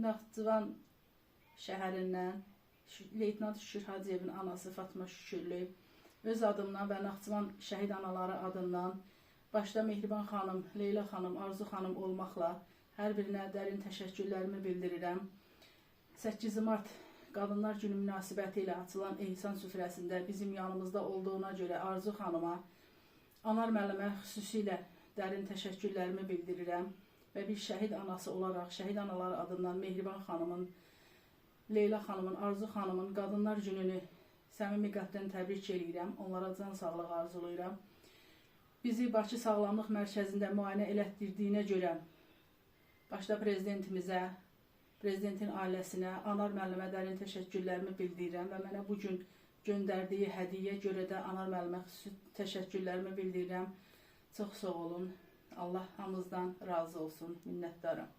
Naxçıvan şəhərindən Leytenant Şükür Hacıyevin anası Fatma Şükürlü öz adımdan və Naxçıvan şəhid anaları adından başda Mehriban xanım, Leyla xanım, Arzu xanım olmaqla hər birinə dərin təşəkkürlərimi bildirirəm. 8 mart Qadınlar Günü münasibəti ilə açılan Ehsan süfrəsində bizim yanımızda olduğuna görə Arzu xanıma, Anar müəllimə xüsusilə dərin təşəkkürlərimi bildirirəm və bir şəhid anası olaraq şəhid anaları adından Mehriban xanımın, Leyla xanımın, Arzu xanımın Qadınlar Gününü səmimi qəlbdən təbrik eləyirəm. Onlara can sağlığı arzulayıram. Bizi Bakı Sağlamlıq Mərkəzində müayinə elətdirdiyinə görə başda prezidentimizə, prezidentin ailəsinə, Anar müəllimə dərin təşəkkürlərimi bildirirəm və mənə bu gün göndərdiyi hədiyyə görə də Anar müəllimə xüsusi təşəkkürlərimi bildirirəm. Çox sağ olun. Allah hamımızdan razı olsun. Minnətdaram.